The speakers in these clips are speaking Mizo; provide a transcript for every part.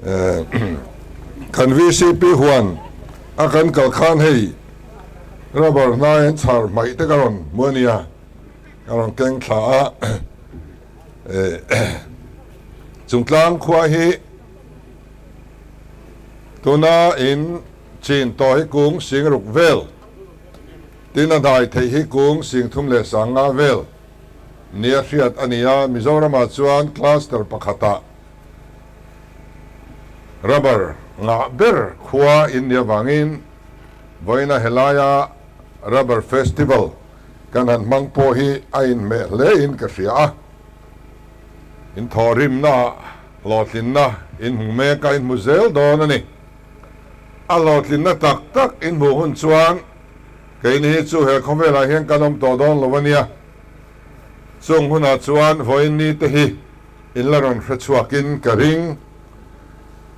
Kan VCP huan a kan kal khan hei rubber hnai an chhar hmaih te ka rawn hmu a nia, ka rawn keng thla a. Chungtlang khua hi tuna in chin tawh hi kung 6000 vel, tin a dai theih hi kung 3500 vel nia hriat a ni a. Mizoramah chuan cluster pakhatah Rubber ngah ber khua in nih avangin vawiina helaia Rubber Festival kan han hmang pawh hi a inhmeh hle in ka hria a. In thawhrimna hlawhtlinna in hmu mek a, in hmu zel dawn a ni. A hlawhtlinna tak tak in hmuh hun chuan keini hi chu he khawvelah hian kan awm tawh dawn lo a nia. Chung hunah chuan vawiin ni te hi In la rawn hre chhuakin ka ring.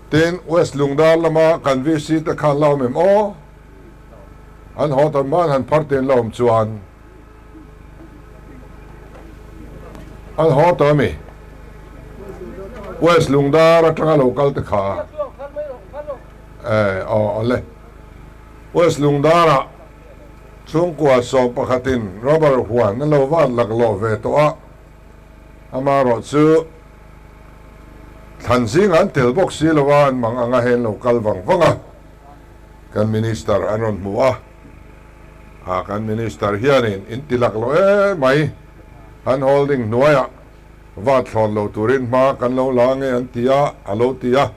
Tin, West Lungdar lama kan VC te khan la awm em aw? An haw tawn hma an han phar te in la awm chuan an haw tawh ami? West Lungdar atanga lo kal te kha eh aw awle. West Lungdarah chhungkua sawm pakhatin rubber huan an lo vat laklawh ve tawh a. Amaherawh chu thlan zingah an tel bawk si lo a, an mang anga hei an lo kal vang vang a, kan Minister an rawn hmu a, ah kan Minister hianin in ti lak lo em mai, an holding hnuaiah vat thlawn lo turin hma kan lo la nge an ti a, a lo ti a,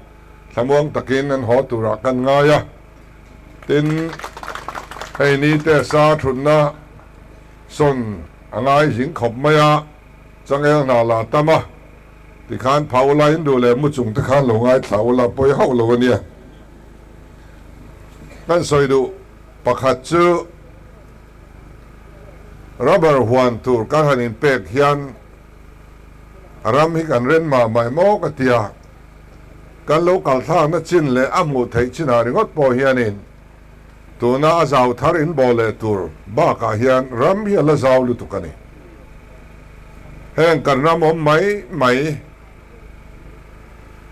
thlamuang takin an haw turah kan ngai a, tin hei ni te sa thutna sawn a ngai zing khawp mai a, changel hna la tam a, tikhan pha ula in duh leh mu chung te khan lo ngaithla ula pawi hauh lo a nia. Kan sawi duh pakhat chu rubber huan tur kan han inpek hian ram hi kan ren mah mah em aw ka ti a, kan lo kalthlakna chin leh a hmuh theih chinah ringawt pawh hianin Tuna a zau thar in bawh leh tur bakah hian ram hi a la zau lutuk a ni. Heng kan ram awm mai mai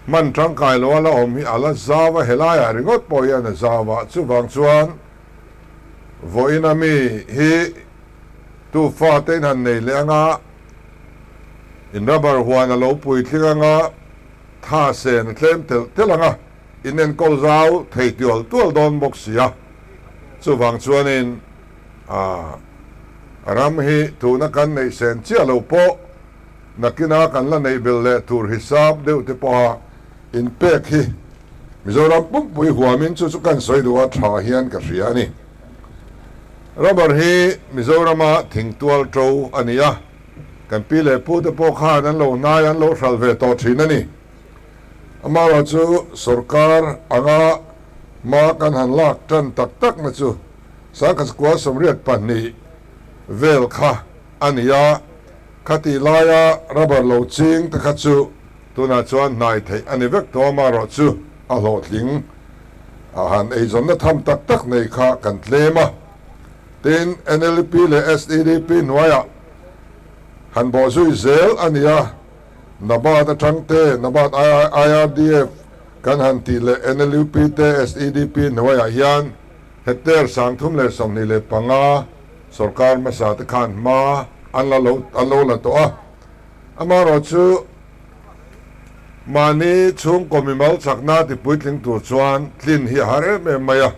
hman tangkai lo a la awm hi a la zau a, helaiah ringawt pawh hian a zau a, chuvang chuan vawiina mi hi tu fate in han nei leh anga in rubber huan a lo puitling anga tha sen a tlem telh telh anga. In enkawl zau thei tual tual dawn bawk si a, chuvang chuanin a ram hi tuna kan neih sen chiah lo pawh nakina kan la neih belh leh tur hisap deuh te pawha inpek hi Mizoram pumpui huamin chu chu kan sawi duh a tha hian ka hria a ni. Rubber hi Mizorama thingtual to a ni a, kan pi leh pu te pawh khan an lo hnai an lo hralh ve tawh thin a ni. Amaherawh chu sorkar anga hma kan han lak tan tak tak na chu 1982 vel kha a ni a, khatih laia rubber lo ching te kha chu tunah chuan hnai theih a ni vek tawh amaherawh chu a hlawhtling a han eizawnna tham tak tak nei kha kan tlem a. Tin, NLUP leh SEDP hnuaiah han bawhzui zel a ni a. Nabat atang te, Nabat IRDF kan han tih leh NLUP te SEDP hnuaiah hian hectare 325 sorkar hmasa te khan hma an la lo an lo la tawh a. Amaherawh chu mahni chhungkaw mimal chakna ti puitling tur chuan tlin hi a har em em mai a,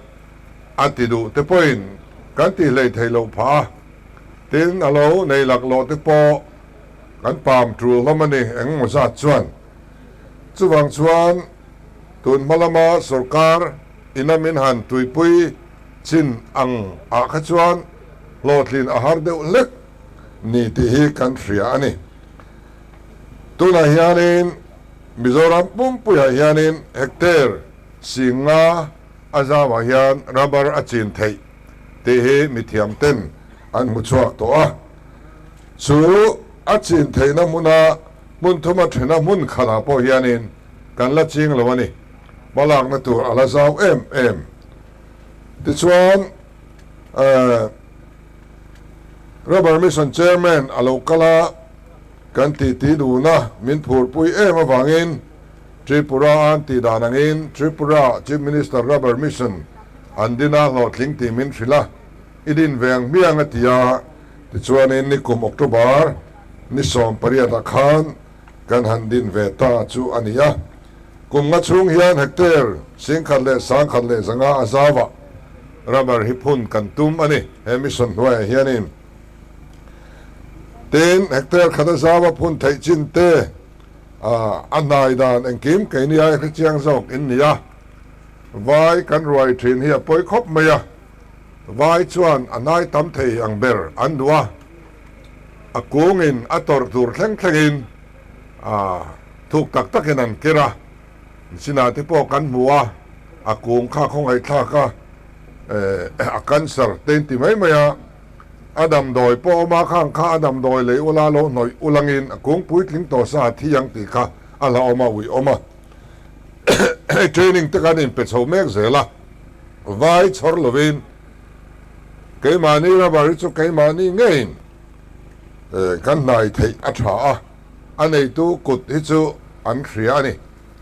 a ti duh te pawhin kan tih hlei theih loh phah a, tin a lo nei laklawh te pawh Kan pam tul hlawm a ni engmaw zat chuan. Chuvang chuan tun hma lama sorkar ina min han tuipui chin ang ah kha chuan hlawhtlin a har deuh hlek ni tih hi kan hria a ni. Tunah hianin Mizoram pumpuiah hianin hectare 50 a zauah hian rubber a chin theih tih hi mithiam ten an hmu chhuak tawh a. Chu a chin theihna hmuna hmun thuma thena hmun khatah pawh hianin kan la ching lo a ni. Hmalakna tur a la zau em em. Tichuan, Rubber Mission Chairman a lo kal a, kan titi duhna min phurpui em avangin. Tripura an tih dan angin Tripura Chief Minister Rubber Mission an din a hlawhtling tih min hrilh a, i din ve ang hmiang a ti a, tichuanin nikum October ni 18 ah khan kan han din ve ta chu a ni a. Kum nga chhung hian hectare 11,105 a zau a, rubber hi phun kan tum a ni he mission hnuaiah hianin. Tin, hectare khat a zau a phun theih chin te a hnai dan engkim keini ai hrechiang zawk in ni a, vai kan ruai thin hi a pawi khawp mai a, vai chuan a hnai tam thei ang ber an duh a, a kungin a tawrh tur thleng thlengin a thuk tak takin an ker a, sinah te pawh kan hmu a, a kung kha khawngaihthlak a, a cancer te in ti mai mai a. A damdawi pawh awm a, khang kha a damdawi lei ula lo hnawih ulangin a kung puitling tawh sa a thi ang tih kha a la awm a, ui awm a. Hei training te kan inpe chho mek zel a, vai chhawr lovin keimahni rubber hi chu keimahni ngeiin kan hnai theih a tha a, a neitu kut hi chu an hria a ni,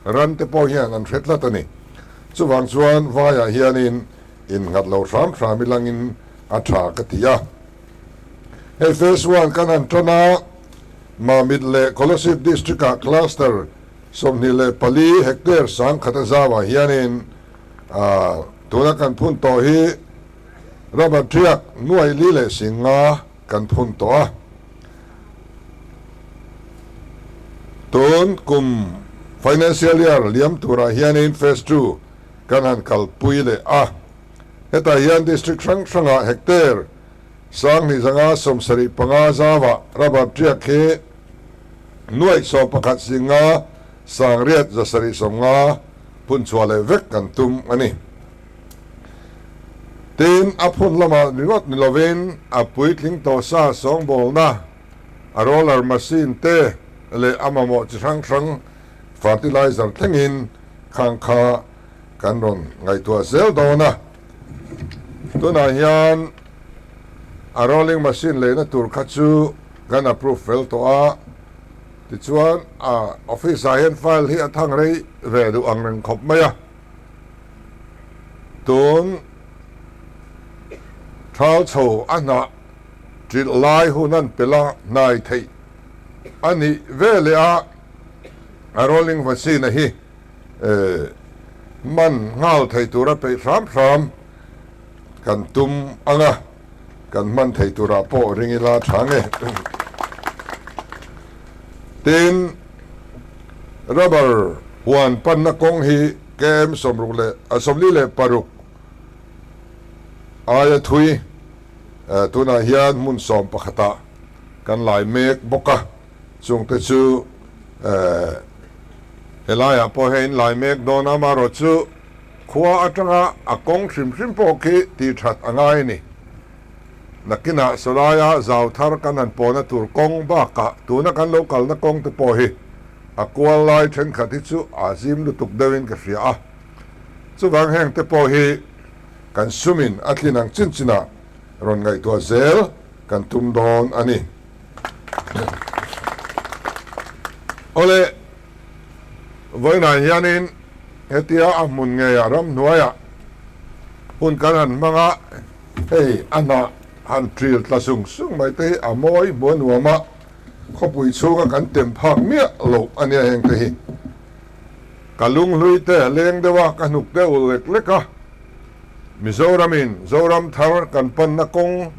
ran te pawh hian an hre tlat a ni. Chuvang chuan vaiah hianin innghat lo hram hram ilangin a tha ka ti a. Hei Phase One kan han tan a, Mamit leh Kolasib District-ah Cluster 24 hectare 10,000 a zauah hianin tuna kan phun tawh hi rubber ṭiak nuaih li leh 50 kan phun tawh a. Tun kum Financial Year liam turah hianin Phase Two kan han kalpui leh a. Hetah hian District hrang hrangah hectare 2575 zauah rubber ṭiak hi nuaih 11 50 8 750 phun chhuah leh vek kan tum a ni. Tin, a phun lamah ringawt ni lovin a puitling tawh sa sawngbawlna, a roller machine te leh a mamawh chi hrang hrang fertilizer thlengin khang kha kan rawn ngaihtuah zel dawn a. Tunah hian a rolling machine leina tur kha chu kan approve fel tawh a, tichuan a office ah hian file hi a thang rei ve duh ang reng khawp mai a. Tun thal chho a hnah ṭilh lai hun an pel a hnai theih a nih ve leh a, a rolling machine a hi man nghal thei tura peih hram hram kan tum ang a, kan hman thei turah pawh ring ila tha nge. Tin, rubber huan panna kawng hi km 46 aia thui tunah hian hmun 11ah kan lai mek bawk a. Chungte chu helaiah pawh hian in lai mek dawn a, amaherawh chu khua atanga a kawng hrim hrim pawh khi tih that a ngai a ni. Nakinah sawlaia zau thar kan han pawhna tur kawng bakah tuna kan lo kalna kawng te pawh hi a kual lai thenkhat hi chu a zim lutuk deuhin ka hria a. Chuvang heng te pawh hi kan sumin a tlin ang chin chinah rawn ngaihtuah zel kan tum dawn a ni. Awle, vawiinah hianin hetia a hmun ngeiah ramhnuaiah hun kan han hmang a, hei a hnah han ṭil tla sung sung mai te hi a mawi hmu a nuam a, khawpui chhunga kan tem phak miah loh a nia heng te hi. Ka lunghlui te a leng deuh a, ka hnuk deuh lek lek a, Mizoramin Zoram thar kan panna kawng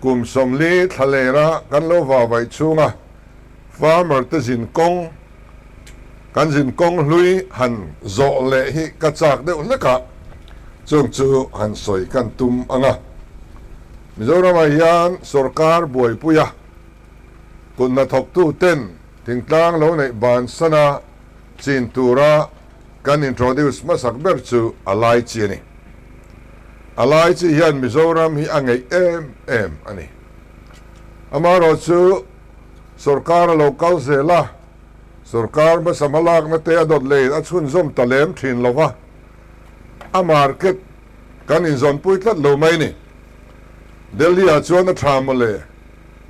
Kum 40 thla lera kan lo va vaih chhunga farmer te zin kawng, kan zin kawng hlui han zawh leh hi ka chak deuh hlek a, chung chu han sawi kan tum ang a. Mizoramah hian sorkar buaipui a, kut hnathawktu ten thingtlang lo neih bansana chin tura kan introduce hmasak ber chu a lai chi a ni. A lai chi hian Mizoram hi a ngeih em em a ni. Amaherawh chu sorkar a lo kal zel a, sorkar hmasa hmalakna te a dawt leiin a chhunzawm ta lem thin lo va, a market kan inzawnpui tlat lo mai ni. Delhi-ah chuan a tha mawle,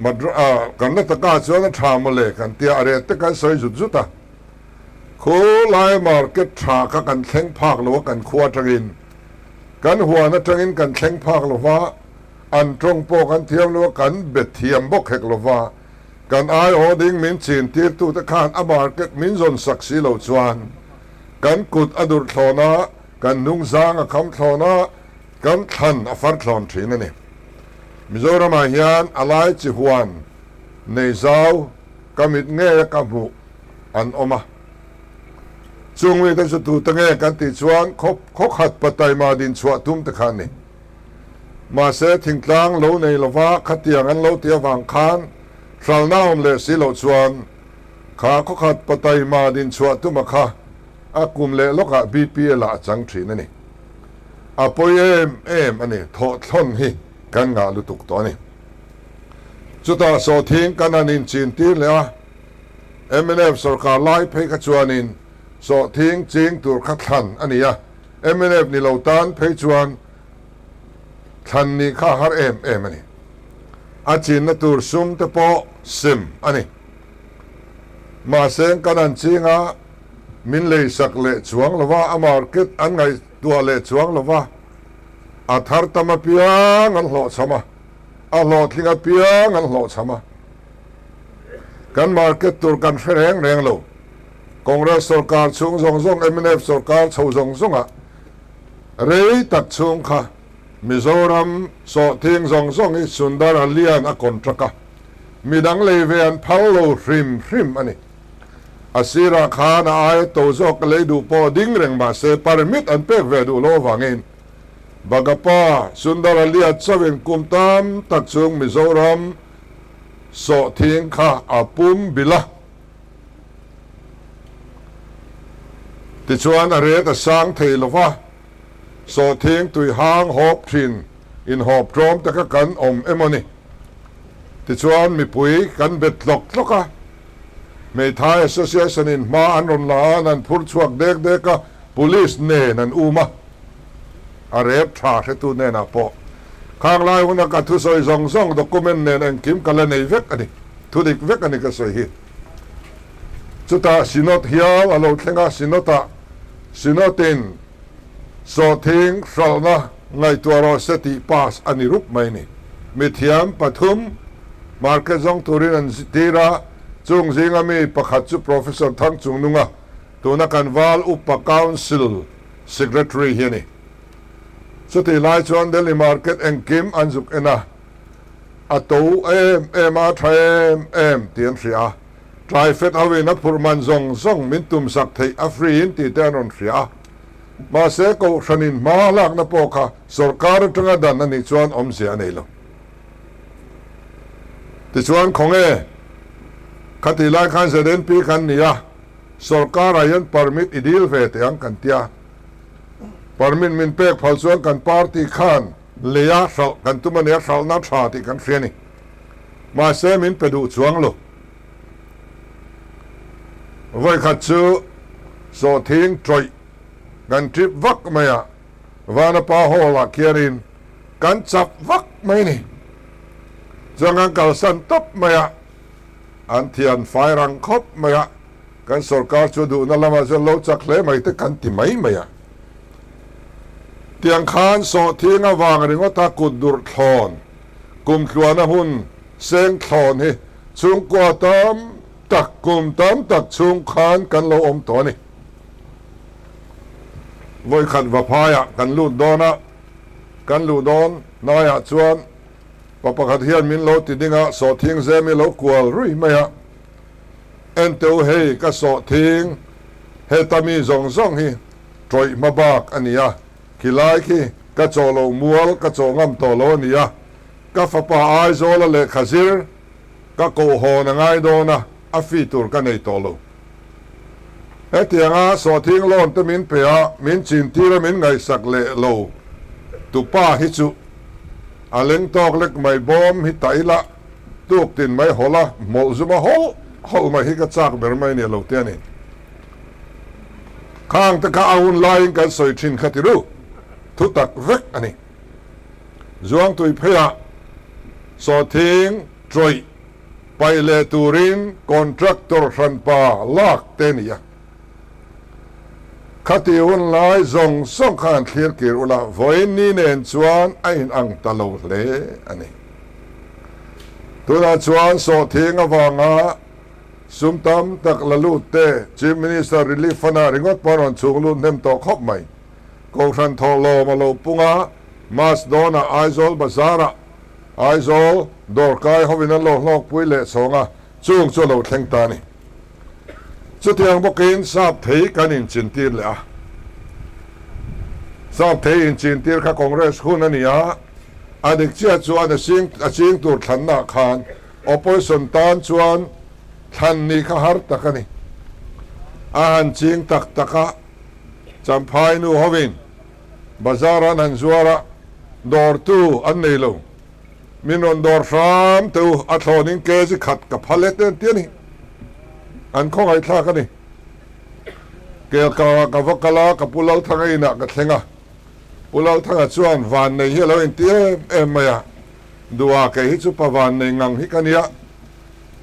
Madra-ah Karnataka-ah chuan a tha mawle kan tia a rate te kan sawi zut zut a. Khulai market tha kha kan thleng phak lo a kan khua atangin, kan huan atangin kan thleng phak lo va, an tawng pawh kan thiam lo a, kan be thiam bawk hek lo va, kan aiawh ding min chin tirtute khan a market min zawn sak si lo chuan kan kut a durh thlawn a, kan hnungzang a kham thlawn a, kan thlan a far thlawn thin a ni. Mizoramah hian a lai chi huan nei zau ka mit ngei a ka hmuh an awm a. Chung mite chu tute nge kan tih chuan khaw khat pataima din chhuah tum te kha a ni. Mahse thingtlang lo nei lova khatiang an lo ti avang khan hralna awm leh si loh chuan kha khaw khat pataima din chhuah tuma kha a kum leh lawkah BPL ah a chang thin a ni. A pawi em em a ni, thawhthlawn hi kan ngah lutuk tawh a ni. Chutah sawhthing kan han inchin tir leh a, mnf sorkar lai phei kha chuanin sawhthing ching tur kha thlan a ni a, mnf ni lo tan phei chuan thlan nih kha a har em em a ni. A chinna tur sum te pawh sem a ni. Mahse kan han ching a, min lei sak leh chuang lo va, a market an ngaihtuah leh chuang lo va, a thar tam apiang an hlawhchham a. A hlawhtling apiang an hlawhchham a, kan market tur kan hre reng reng lo. Congress sorkar chhung zawng zawng, mnf sorkar chho zawng zawngah rei tak chhung kha Mizoram sawhthing zawng zawng hi Sundar Alian a contract a, midang lei ve an phal lo hrim hrim a ni. A sirah khan a aia to zawk ka lei duh pawh ding reng mahse permit an pek ve duh lo avangin Bagapa Sundaralia chauhin kum tam tak chung Mizoram sawhthing kha a pum bilh a. Tichuan a ret a sang thei lo va, sawhthing tui hang hawp thin inhawp tlawm te kha kan awm emaw ni. Tichuan mipui kan bet tlawk tlawk a, Hmeithai Association in hma an rawn la a, an phur chhuak dek dek a, Police nen an um a. A rep tha hretu hnenah pawh khang lai huna ka thusawi zawng zawng document nen engkim ka la nei vek a ni, thudik vek a ni ka sawi hi. Chutah Synod hial a lo thleng a, Synod-ah Synod-in sawhthing hralhna ngaihtuah rawh se tih pass a ni rup mai a ni. Mithiam pathum market zawng turin an tir a, chung zinga mi pakhat chu Professor Thangchungnunga, tuna kan Val Upa Council Secretary hi a ni. Chutih lai chuan Delhi market engkim an zuk en a, a to em em a, a tha em em tih an hria a. Tlai fet hoin a phurh man zawng zawng min tum sak theih a free in tih te an rawn hria a. Mahse kohhranin hma lakna pawh kha sorkar atanga dan a nih chuan awmzia a nei lo. Tichuan khawnge khatih lai khan ZNP kan ni a. Sorkarah hian permit i dil ve teh ang kan tia. Permit min pek phal chuan kan party khan leia hralh kan tum a nia, hralhna tha tih kan hria a ni. Mahse min pe duh chuang lo. Vawikhat chu sawhthing tawih kan trip vak mai a, Vanapa Hall ah khianin kan chak vak mai ni. Chuan kan kalsan tawp mai a. An thian fai rang khawp mai a, kan sorkar chu duhna lamah chuan lo chak hle mai te kan ti mai mai a. Tiang khan sawhthing avang ringawta kut durh thlawn, kum tluana hun seng thlawn hi chhungkua tam tak kum tam tak chhung khan kan lo awm tawh a ni. Vawikhat vaphaiah kan lut dawn a, kan luh dawn hnaiah chuan Pa pakhat hian min lo ti ding a, sawhthing zem i lo kual rui mai a. Ente u hei ka sawhthing heta mi zawng zawng hi tawih hma bak a ni a, khi lai khi ka chawh loh mual ka chawh ngam tawh lo a ni a, ka fapa Aizawla lehkha zir ka kohhawn a ngai dawn a, a fee tur ka nei tawh lo. Hetianga sawhthing loan te min pe a, min chintir a min ngaihsak leh lo tupa hi chu a leng tawk lek mai bawm hi ta ila tuk tin mai hawlh a, hmawlh zum a hawlh hawlh mai hi ka chak ber mai nia lo te a ni. Khang te kha a hun laiin kan sawi thin kha ti ru, thu tak vek a ni. Zuangtui pheiah sawhthing tawih Paih leh turin contractor hranpa lak te nia. Khati hun lai zawng zawng khan thlir kir ula vawiin ni nen chuan a inang ta lo hle a ni. Tunah chuan sawhthing avanga sum tam tak la lut te Chief Minister Relief Fund-ah ringawt pawh an rawn chhung lut hnem tawh khawp mai. Kohhran thawhlawm a lo pung a, Mas dawnah Aizawl Bazar-ah Aizawl dawrkai hovin an lo hlawkpui leh chhawng a, chung chu a lo thleng ta a ni. Chutiang bawkin sap thei kan inchintir leh a. Sap thei inchintir kha Congress hun a ni a, a dik chiah chuan a sing a ching tur thlannaah khan opposition tan chuan thlan nih kha har tak a ni. A han ching tak tak a, Champhai nu hovin bazar an han zuar a, dawrtu an nei lo. Min rawn dawr hram teh u, a thlawnin kg khat ka phal e te an ti a ni. An khawngaihthlak a ni. Kelkangah ka va kal a, ka Pu Lalthanga inah ka thleng a. Pu Lalthanga chuan Vannei hi a lo inti em em mai a, Duha kei hi chu pa Vannei ngang hi ka nia,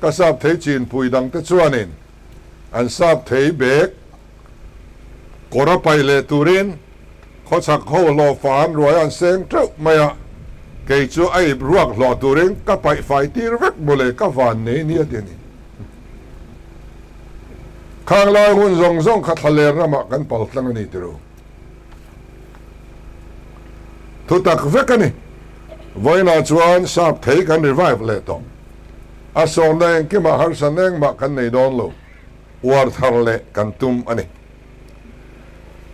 ka sap thei chinpui dangte chuanin an sap thei bek. Kawr a paih leh turin khawchhak ho hlawhfa an ruai an seng teuh mai a, kei chu a ip ruak hlawh turin ka paih fai tir vek mawle ka van nei nia ti a ni. Khang lai hun zawng zawng kha thlaler ramah kan pal tlang a ni ti ru. Thutak vek a ni. Vawiinah chuan sap thei kan revive leh tawh. A sawmna engkimah harsa nengmah kan nei dawn lo. Uar thar leh kan tum a ni.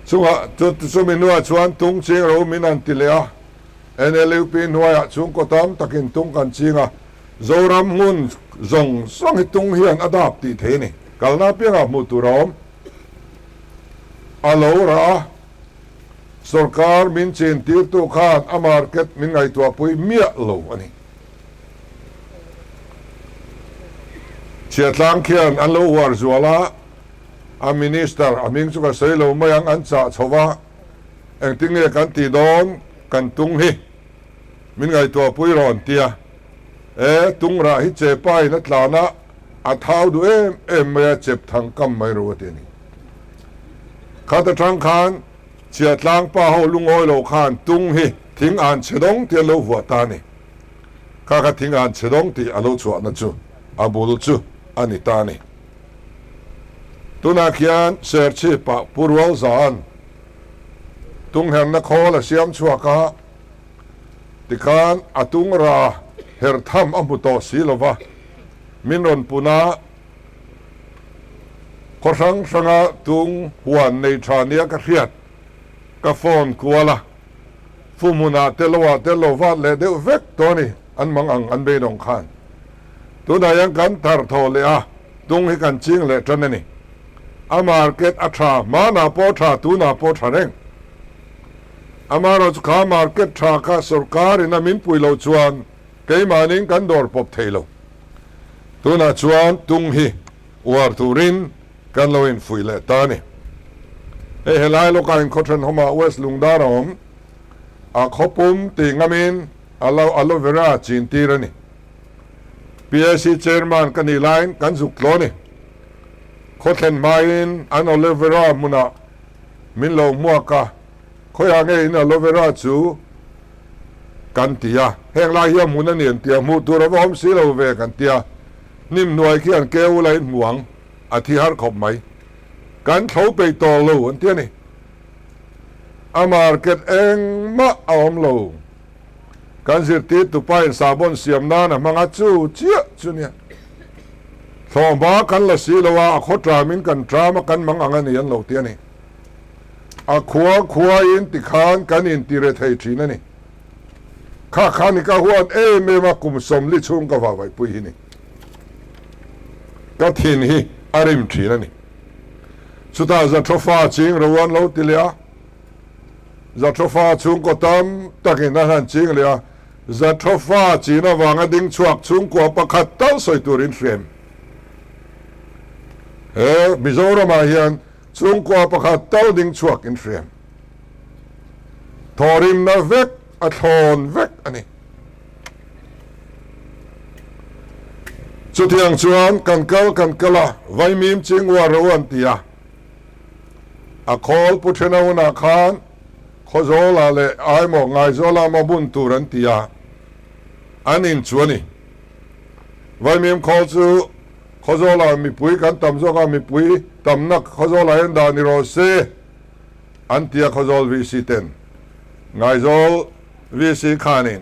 Chungah chumi hnuah chuan tung ching ro min an ti leh a, NLUP hnuaiah chhungkaw tam takin tung kan ching a, Zoram hmun zawng zawng hi tung hian a dap tih thei a ni. Kalna apiangah hmuh tur a awm. A lo rah a, sorkar min chin tirtu khan a market min ngaihtuahpui miah lo a ni. Chhiatlang khian an lo uar zual a, a minister a hming chu ka sawi lo mai ang, an chah chho va, engtin nge kan tih dawn kan tung hi min ngaihtuahpui rawn tia, e tung rah hi che pa in a tlan a, a thau duh em em mai a, chep thang kam mai ro a ti a ni. Khat atang khan Chhiatlang pa ho lungawi lo khan tung hi thing an chhe dawng tih an lo vuah ta a ni. Kha kha thing an chhe dawng tih a lo chhuahna chu a bul chu a ni ta a ni. Tunah khian Serchhip-ah Pu Rualza'n tungherna khawl a siam chhuak a, tikhan a tung ra her tham a hmu tawh si lo va, min rawn pun a, Khaw hrang hranga tung huan nei tha nia ka hriat, ka phone kual a, Fuhmunah te loah te lo vat leh deuh vek tawh a ni, an mang ang an beidawng khan. Tunah hian kan thar thaw leh a, tung hi kan ching leh tan a ni. A market a tha, hmanah pawh tha, tunah pawh tha reng. Amaherawhchu kha market tha kha sorkarin a min pui loh chuan keimahniin kan dawr pawp thei lo. Tunah chuan tung hi uar turin kan lo infuih leh ta a ni. Hei helai lawkah in khaw thenawmah West Lungdar a awm, a khaw pum tih ngamin a lo aloe vera chin tir a ni. PAC Chairman ka nih laiin kan zuk tlaw a ni. Khaw thlen hmain an aloe vera hmunah min lo hmuak a, Khawiah nge in aloe vera chu kan ti a, heng lai hi a hmun a ni an ti a, hmuh tur a va awm si lo ve kan ti a, hnim hnuai khi an keu la in hmu ang, a thi har khawp mai. Kan thlo peih tawh lo an ti a ni. A market engmah a awm lo. Kan zirtirtu pa in sahbawn siam nan a hmang a, chu chiah chu nia. Thlawhhma kan la si lo a, a khaw tram in kan tram a, kan mang ang a ni an lo ti a ni. A khua khuaiin tikhan kan intire thei thin a ni. Kha khan i ka huat em em a kum 40 chhung ka vahvaihpui hi ni. Ka thin hi a rim thin a ni. Chutah Zathofa ching ro an lo ti leh a, Zathofa chhungkaw tam takin an han ching leh a, Zathofa chin avanga ding chhuak chhungkua pakhat tal sawi turin hrem. He Mizoramah hian Chhungkua pakhat tal ding chhuak in hriam. Thawhrimna vek a thlawn vek a ni. Chutiang chuan kan kal kan kal a, Vaimim Chingua ro an ti a. A khawl Pu Thena hunah khan Khawzawlah leh Aimaw Ngaizawlah maw bun tur an ti a, an in chu a ni. Vaimim khawl chu Khawzawlah mipui kan tam zawk a, mipui tamna Khawzawlah hian dah ni rawh se an ti a Khawzawl VC ten. Ngaizawl VC khanin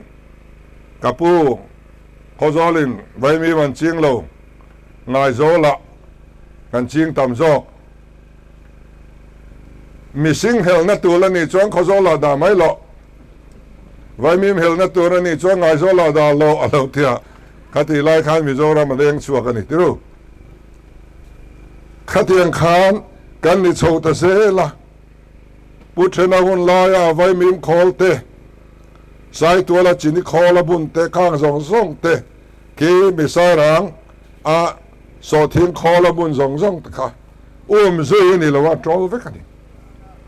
ka pu Khawzawlin Vaimim an ching lo, Ngaizawlah kan ching tam zawk. Mihring helna tur a nih chuan Khawzawlah dah mai loh. Vaimim helna tur a nih chuan Ngaizawlah dah loh a lo ti a, khatih lai khan Mizoram a leng chhuak a ni tiru. Khatiang khan kan ni chho ta zel a, Pu Thena hun laia Vaimim khawl te, Saituala chini khawl a bun te khang zawng zawng te khi Misairang a sawhthing khawl a bun zawng zawng te kha um zui a ni lo a, ṭawl vek a ni.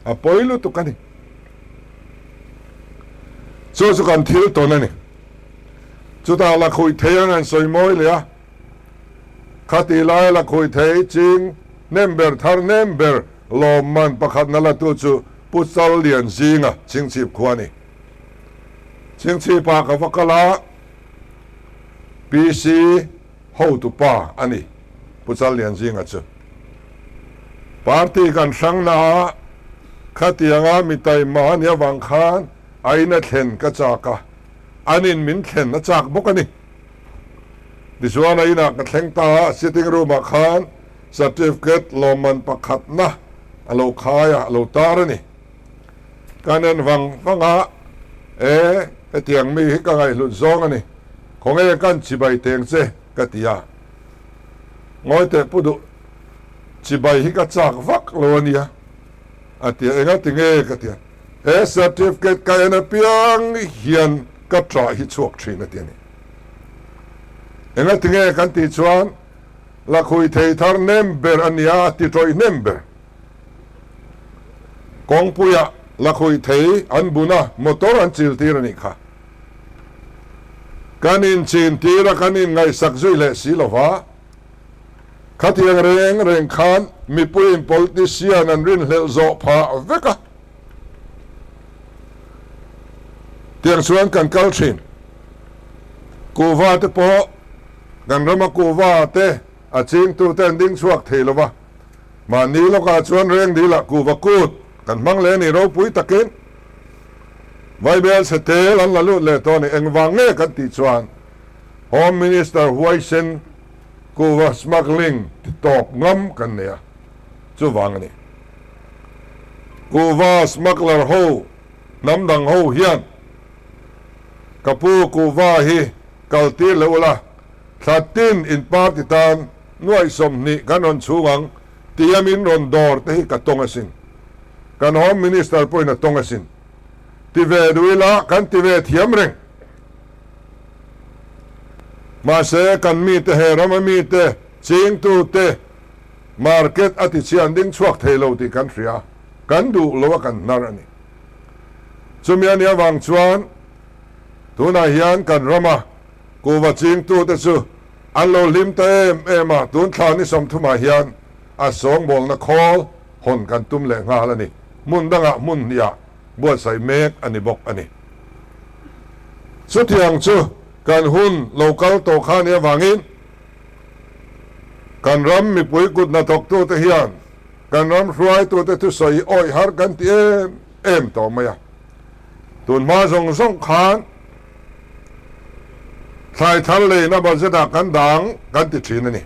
A pawi lutuk a ni. Chu chu kan thil tawn a ni. Chutah lakhuih thei ang an sawi mawi leh a, khati laia lakhuih thei ching hnem ber thar hnem ber lawmman pakhatna la tu chu Pu Chal Lian zinga Chingchhip khua a ni. Chingchhipah ka va kal a, PC hotu pa a ni, Pu Challian zinga chu. Party kan hrang na a, khatianga mi taima a nih avang khan a in a thlen ka chak a, an in min thlen a chak bawk a ni. Tichuan a inah ka thleng ta a, sitting room ah khan certificate lawmman pakhatna a lo khai a, a lo tar a ni. Ka nen vang vang a, E, hetiang mi hi ka ngaihhlut zawng a ni, khawnge kan chibai teng che? ka ti a. Ngawi teh pu duh, chibai hi ka chak vak lo a nia, a ti a. Enga ti nge? ka ti a. He certificate ka en apiang hian ka ṭah hi chhuak ṭhin a ti a ni. Enga ti nge kan tih chuan lakhui thei thar nem ber a nia, a ti ṭawih hnem ber. Kawngpuiah lakhuih thei an bun a, motor an chil tir a nih kha. Kan inchin tir a, kan inngaihsak zui leh si lo va. Khatiang reng reng khan mipuiin politician an rinhlelh zawh phah vek a. Tiang chuan kan kal thin. Kuhva te pawh kan rama kuhva te a chingtute an ding chhuak thei lo va. Mahni lawkah chuan rengdil ah kuhva kut kan hmang leh a ni ropui takin Vaibel chhe tel an la lut leh tawh a ni. Engvang nge kan tih chuan Home Minister huaisen kuhva smuggling ti tawp ngam kan nei a, chuvang a ni. Kuhva smuggler ho hnam dang ho hian ka pu kuhva hi kal tir leh ula, thla tin in party tan Nuaih 20 kan rawn chhung ang tia min rawn dawr te hi ka tawng asin. Kan Home Minister pawhin a tawng asin. Ti ve duh ila kan ti ve thiam reng. Mahse kan mite he rama mite chingtute market a ti chhian ding chhuak thei lo tih kan hria. Kan duh lo a kan hnar a ni. Chumi a nih avang chuan tunah hian kan rama kuhva chingtute chu An lo hlim ta em em a, tun thla ni 30 ah hian a sawngbawlna khawl hawn kan tum leh nghal a ni. Hmun dangah hmun hnih ah buatsaih mek a ni bawk a ni. Chutiang chu kan hun lo kal tawh kha nia vangin kan ram mipui kut hnathawktute hian kan ram hruaitute thusawi awih har kan ti em em tawh mai a. Tun hma zawng zawng khan thlai thar leina budget ah kan dang kan ti thin a ni.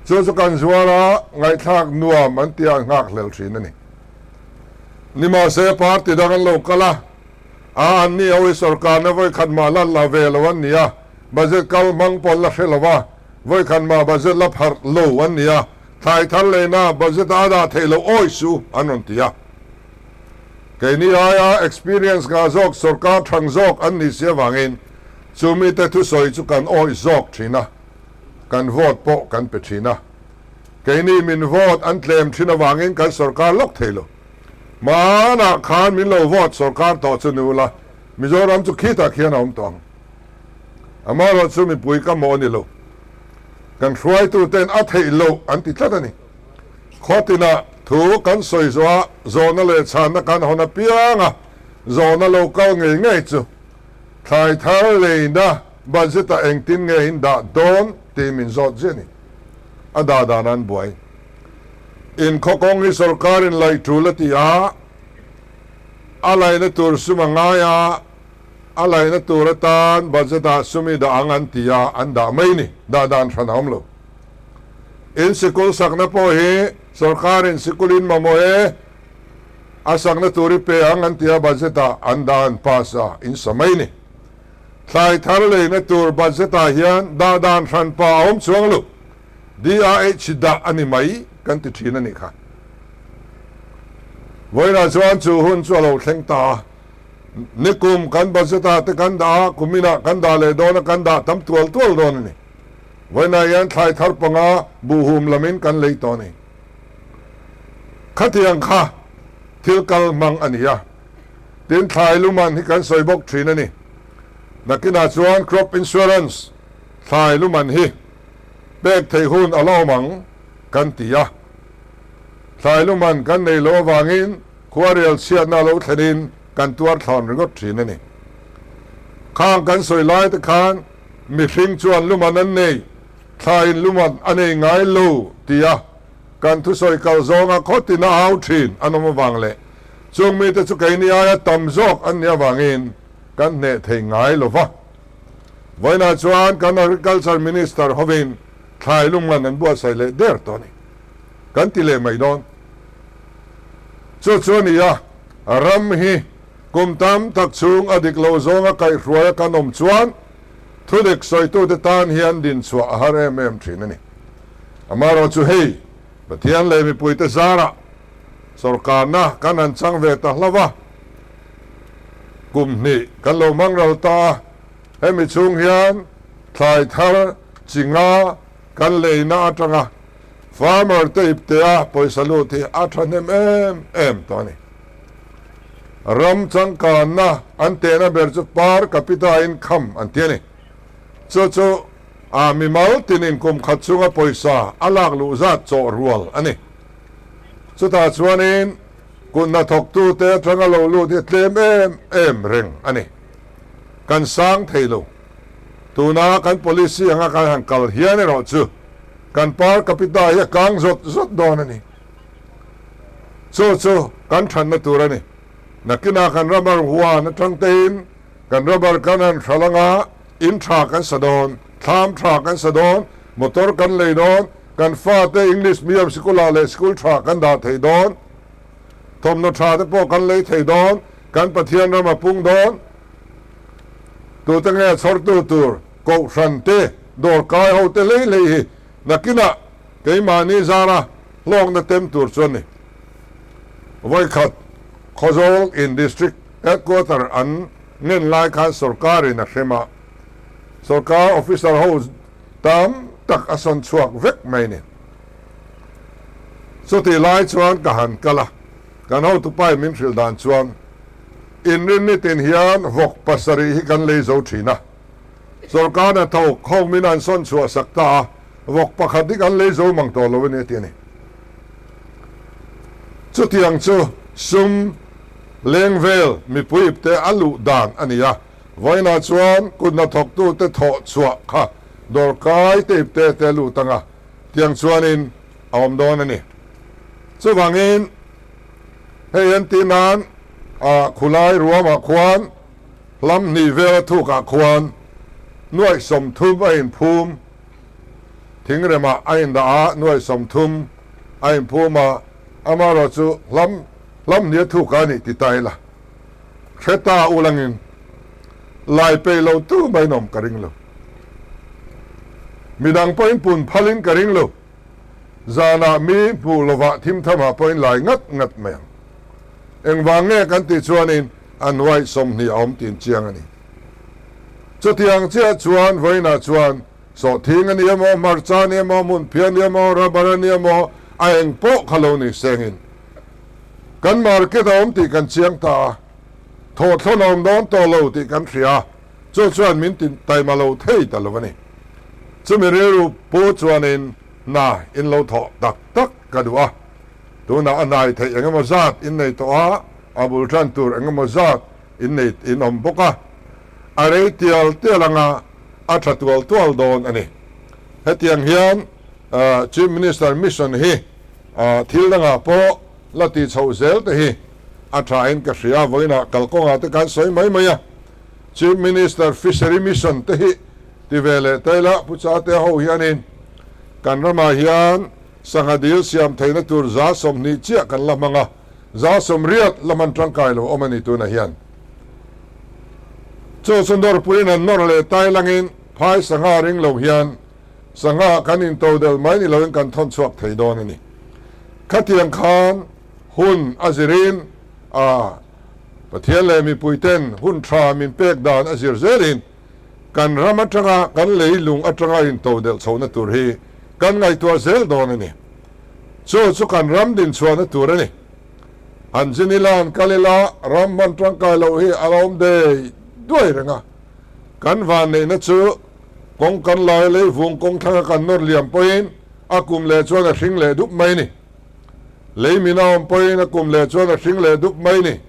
Chu chu kan zuar a, ngaihthlak nuam an tia an nghak hlel thin a ni. Nimahse party dang an lo kal a, a an ni ho hi sorkarna vawikhat mah la la ve lo an ni a, budget kal hmang pawh an la hre lo a, vawikhat mah budget la pharh lo an ni a, thlai thar leina budget ah a dah theih loh awi su an rawn ti a. Keini aia experience ngah zawk sorkar thang zawk an nih si avangin chu mite thusawi chu kan awih zawk thin a, kan vote pawh kan pe thin a. Keini min vote an tlem thin avangin kan sorkar lawk thei lo. Hmanah khan min lo vote sorkar tawh chu ni ula, Mizoram chu khitah khian a awm tawh ang. Amaherawh chu mipui ka mawh a ni lo. Kan hruaituten a theih loh an ti tlat a ni. Khawtinah. Thu kan sawi zawh a, zawhna leh chhanna kan hawn apiang a, zawhna lo kal ngei ngei chu thlai thar leina budget ah engtin nge in dah dawn tih min zawt ziah a ni. A dah dan an buai. In khaw kawng hi sorkar in laih tul a ti a, a laihna tur sum a ngai a, a laihna tur atan budget ah sum i dah ang an ti a, an dah mai ni. Dah dan hran a awm lo. In sikul sakna pawh hi sorkarin sikul in mamawh e, a sakna tur i pe ang an ti a, budget ah an dah an pass a, in sa mai ni. Thlai thar leina tur budget ah hian dah dan hran pa a awm chuang lo. DRH dah a ni mai kan ti thin a nih kha. Vawiinah chuan chu hun chu a lo thleng ta a. Nikum kan budget ah te kan dah a, kuminah kan dah leh dawn a, kan dah tam tual tual dawn a ni. Vawiinah hian thlai thar panga buhhum lamin kan lei tawh a ni. Khatiang kha thil kal hmang a ni a. Tin thlai luman hi kan sawi bawk thin a ni. Nakinah chuan crop insurance thlai luman hi pek theih hun a la awm ang kan ti a. Thlai luman kan nei loh avangin khuarel chhiatna lo thlenin kan tuar thlawn ringawt thin a ni. Khang kan sawi lai te khan mihring chuan luman an nei, thlaiin luman a nei ngai lo tia kan thusawi kal zawnga khawtin a au thin an awm avang leh chung mite chu keini aia tam zawk an nih avangin kan hneh thei ngai lo va. Vawiinah chuan kan Agriculture Minister hovin thlai lungman an buatsaih leh der tawh a ni. Kan ti leh mai dawn. Chu chu a ni a, ram hi kum tam tak chhung a dik lo zawnga kaihhruaia kan awm chuan thudik sawitute tan hian dinchhuah a har em em thin a ni. Amaherawhchu chu hei, Pathian leh mipuite zarah sorkarna kan han chang ve ta hlauh a, Kum hnih kan lo hmang ral ta a, hemi chhung hian thlai thar chi nga kan leina atanga farmer te iptea pawisa lut hi a thahnem em em tawh a ni. Ram changkanna an tehna ber chu per capita income an ti a ni. Chu chu a mimal tinin kum khat chhunga pawisa a lak luh zat chawh rual a ni. Chutah chuanin Kut hnathawktute atanga lo lut hi tlem em em reng a ni. Kan sang thei lo. Tuna kan policy anga kan han kal hian erawh chu kan per capita hi a kang zawt zawt dawn a ni. Chu chu kan thanna tur a ni. Nakinah kan rubber huan atang tein kan rubber kan han hral anga in tha kan sa dawn, thlam tha kan sa dawn, motor kan lei dawn, Kan fate English medium sikulah leh sikul tha kan dah thei dawn, thawmhnaw tha te pawh kan lei thei dawn, kan Pathian ram a pung dawn. Tute nge chhawrtu tur Kohhran te, dawrkai ho te hlei hlei hi nakinah keimahni zara hlawkna tem tur chu a ni. Vawikhat Khawzawl in District Headquarter an ngen lai khan sorkarin a hrem a, sorkar officer ho Tam tak a sawn chhuak vek mai ni. Chutih lai chuan ka han kal a, kan hotupa in min hrilh dan chuan inrinni tin hian vawk pasarih hi kan lei zo thin a, sawrkar hnathawk ho min an sawn chhuah sak ta a, vawk pakhat hi kan lei zo mang tawh lo a ni a ti a ni. Chutiang chu sum leng vel mipui ipte a luh dan a ni a. Vawiinah chuan kut hnathawktute thawh chhuah kha dawrkai te ipte te lut anga tiang chuanin a awm dawn a ni. Chuvangin hei en tih nan ah khulai ruamah khuan hlam hnih vela thukah khuan nuaih 30 a inphum, thingremah a indah a nuaih 30 a inphum a, amaherawhchu hlam hlam hnih a thukah a nih ti ta ila. Hre ta ulangin lai peih lo tu mai nawm ka ring lo. Midang pawhin pun phalin ka ring lo. Zanah mi hmuh lovah thimthamah pawhin lai ngat ngat mai ang. Engvang nge kan tih chuanin a hnuai 20 a awm tin chiang a ni. Chutiang chiah chuan vawiinah chuan sawhthing a ni emaw, hmarcha a ni emaw, hmunphiah a ni emaw, rubber a ni emaw, a eng pawh kha lo ni sengin Kan market a awm tih kan chiang ta a, thawhthlawn a awm dawn tawh lo tih kan hria a, chu chuan min ti taima lo thei ta lo a ni. Chumi rilru pu chuanin hna in lo thawh tak tak ka duh a. Tunah a nai theih eng emaw zat in nei tawh a, a bul tan tur eng emaw zat in nei in awm bawk a. A rei tial tial anga a tha tual tual dawn a ni. Hetiang hian Chief Minister mission hi thil dangah pawh la tih chhoh zel te hi a thain ka hria. Vawiinah kalkawngah te kan sawi mai mai a, Chief Minister Fishery Mission te hi ti ve leh ta ila, Pu Chatea ho hianin kan ramah hian sangha dil siam theihna tur 20 chiah kan la hmang a, 80 la hman tangkai lo awm a ni tunah hian. Chu chu nawrpuiin an nawr leh tai langin phai sangha ring lo hian sangha kan into del mai ni loin kan thawn chhuak thei dawn a ni. Khatiang khan hun a zirin a Pathian leh mipuiten hun tha min pek dan a zir zelin kan ram atanga kan leilung atanga into delh chhohna tur hi kan ngaihtuah zel dawn a ni. Chu chu kan ram dinchhuahna tur a ni. Han zin ila han kal ila ram hman tangkai loh hi a lo awm dei duai reng a. Kan vanneihna chu kawng kan lai leivung kawng thlanga kan nawr liam pawhin a kum leh chuan a hring leh dup mai a ni. Lei min a awm pawhin a kum leh chuan a hring leh dup mai a ni.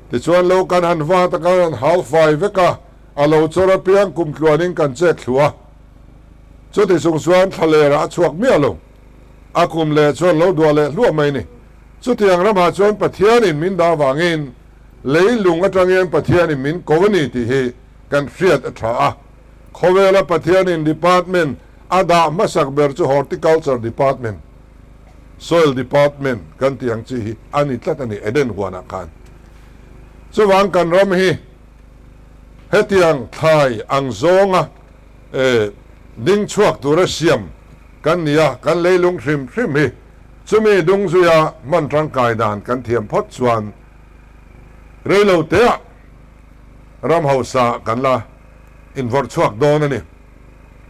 Tichuan lo kan han vat a kan han hau fai vek a, a lo chawr apiang kum tluanin kan chet thlu a. Chuti chung chuan thlalerah a chhuak miah lo. A kum leh chuan lo duah leh hluah mai a ni. Chutiang ramah chuan Pathianin min dah avangin leilung atangin Pathianin min ko a ni tih hi kan hriat a tha a. Khawvela Pathianin department a dah hmasak ber chu Horticulture Department, Soil Department kan tih ang chi hi a ni tlat a ni Eden huanah khan. Chuvang kan ram hi hetiang thlai ang zawnga ding chhuak tura siam kan ni a, kan leilung hrim hrim hi chumi dung zuia hman tangkai dan kan thiam phawt chuan reilo teah ram hausa kan la invawrh chhuak dawn a ni.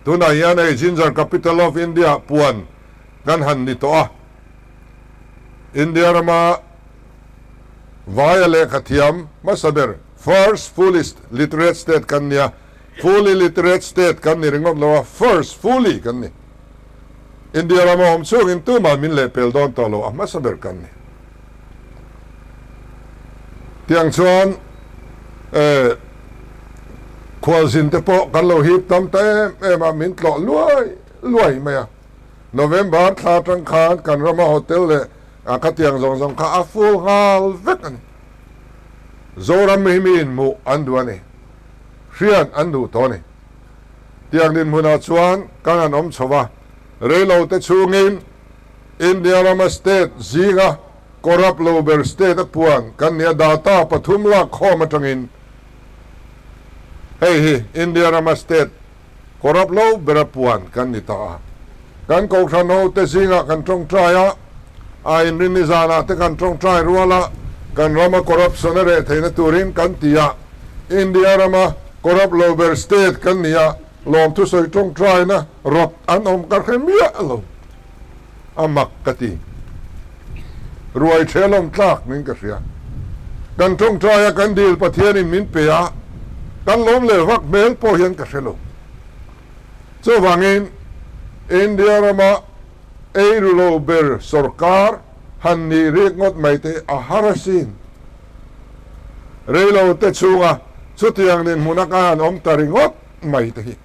Tunah hian hei Ginger Capital of India puan kan han ni tawh a, India rama vaia lehkha thiam hmasa ber, first fully literate state kan ni a, fully literate state kan ni ringawt lo a, first fully kan ni. India rama awm chungin tumah min lehpel dawn tawh lo, a hmasa ber kan ni. Tiang chuan eh khualzin te pawh kan lo hip tam ta em em a, min tlawh luai luai mai a. November thla atang khan kan rama hotel leh a khatiang zawng zawng kha a full nghal vek a ni. Zoram hi miin hmuh an duh a ni, hriat an duh tawh a ni. Tiang dinhmunah chuan kan han awm chho a, reilo te chhungin India rama state zinga corrupt lo ber state a puan kan nia data pathum lak khawm atangin hei hi India rama state corrupt lo bera puan kan ni ta a. Kan kohhran ho te zingah kan tawngtai a, a inrinni zanah te kan tawngtai rual a, kan rama corruption a reh theihna turin kan ti a, India rama corrupt lo ber state kan ni a, lawmthusawi tawngtaina rawt an awm ka hre miah lo. A mak ka ti. Ruai ṭhel awm tlak ning ka hria. Kan tawngtaia kan dil Pathianin min pe a, kan lawm leh vak hmel pawh hian ka hre lo. Chuvangin India rama eiru lo ber sorkar han nih rik ngawt mai te a har asin. Reilo te chhunga chutiang dinhmuna ka han awm ta ringawt mai te hi.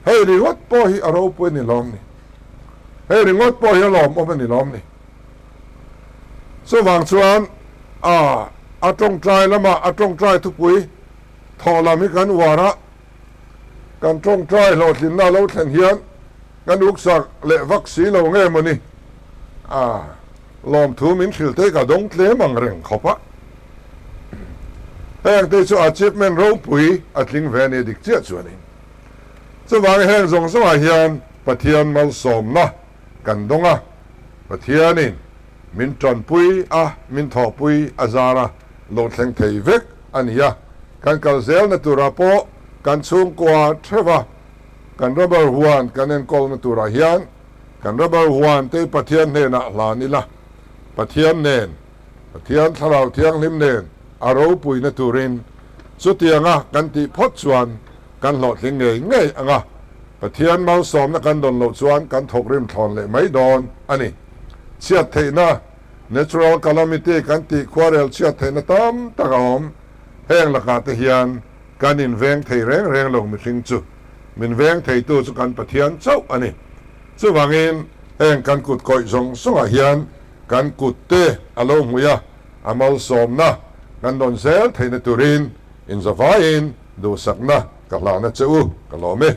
Hei ringawt pawh hi a ropui a ni lawm ni. Hei ringawt pawh hi a lawmawm a ni lawm ni. Chuvang chuan a a tawngtai lamah a tawngtai thupui thawh lam hi kan uar a, kan tawngtai hlawhtlinna a lo thlen hian kan uksak leh vak si lo nge mawni a lawmthu min hrilh te ka dawng tlem ang reng khawp a. Heng te chu achievement ropui a tling ve a ni dik chiah chuanin. Chuvang heng zawng zawngah hian Pathian malsawmna kan dawng a, Pathianin min tanpui a, min thawhpui a zar a lo thleng thei vek a ni a. Kan kal zelna turah pawh kan chhungkua theuh a, kan rubber huan kan enkawlna turah hian kan rubber huan te Pathian hnenah hlan ila, Pathian nen, Pathian Thlarau Thianghlim nen a ropuina turin chutianga kan tih phawt chuan kan hlawhtling ngei ngei ang a, Pathian malsawmna kan dawn loh chuan kan thawk rim thlawn leh mai dawn a ni. Chhiat theihna. Natural calamity kan tih khuarel chhiat theihna tam tak a awm. Heng lakah te hian kan inveng thei reng reng lo mihring chu. Min veng theitu chu kan Pathian chauh a ni. Chuvangin heng kan kut kawih zawng zawngah hian kan kut te a lo hmui a, a malsawmna kan rawn zel theihna turin inzavaiin duhsakna ka hlahna che u ka lawm e.